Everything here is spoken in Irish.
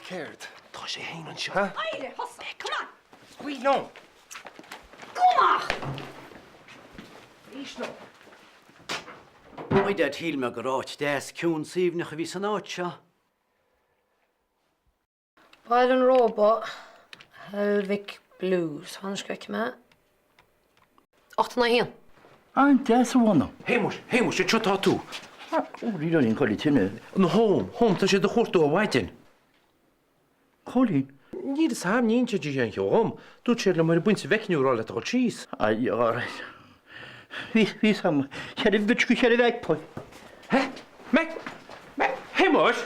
Céard? Tá sé fhéin anseo. Ha? Éirigh, thusa! Come on! Scaoil liom! Gabh amach! Éist liom! My Dad shíl mé gur áit deas ciúin suaimhneach a bhí san áit seo. Baile an Róba, Helvick Blues. Fan go bhfeicfidh mé. 81. An-deas a mhana. Shéamuis, Shéamuis, anseo tá tú. Ó, ní raibh aon chulaith tine. An Home, Home, tá sé do chuartú ó mhaidin. Cóilín. Níl fhios a'm, ní inse di aon cheo dhom. Dúirt sé liom ar an bpointe a bhfeicfinn thú a rá leat a dhul síos. Ai, alright. Bhí, bhí fhios a'm. Cheithre bhit go cheithre mhagpie. Hé, Mac, Mac, Shéamuis!